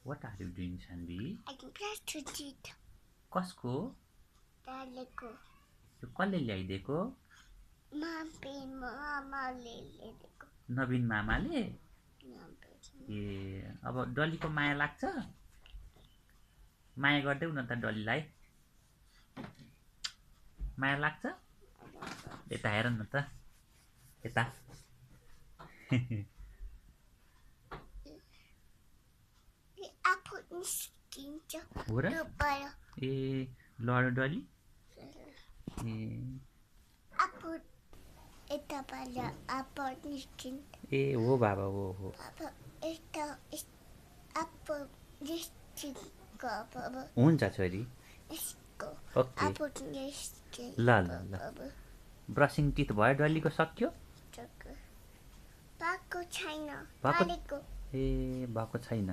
What are you doing, Sanvi? I can brush to teeth. कसको? Daleko. यो कसले ल्याइदिएको? Mamaले ल्याइदिएको. नवीन मामाले? ए अब डलीको माया लाग्छ? माया गर्दै न त डलीलाई। माया लाग्छ? यता हेर न त। यता। आफू निस्किन्छ। हो र? ए ल डली? ए आफू यताबाट आफू निस्किन्छ। ए हो बाबा हो। यता आफू निस्किन्छ बाबा। हुन्छ छोरी। ओके। ल ल ल। ब्रसिङ टिथ भयो डलीको सक्यो? भएको छैन। ए भएको छैन।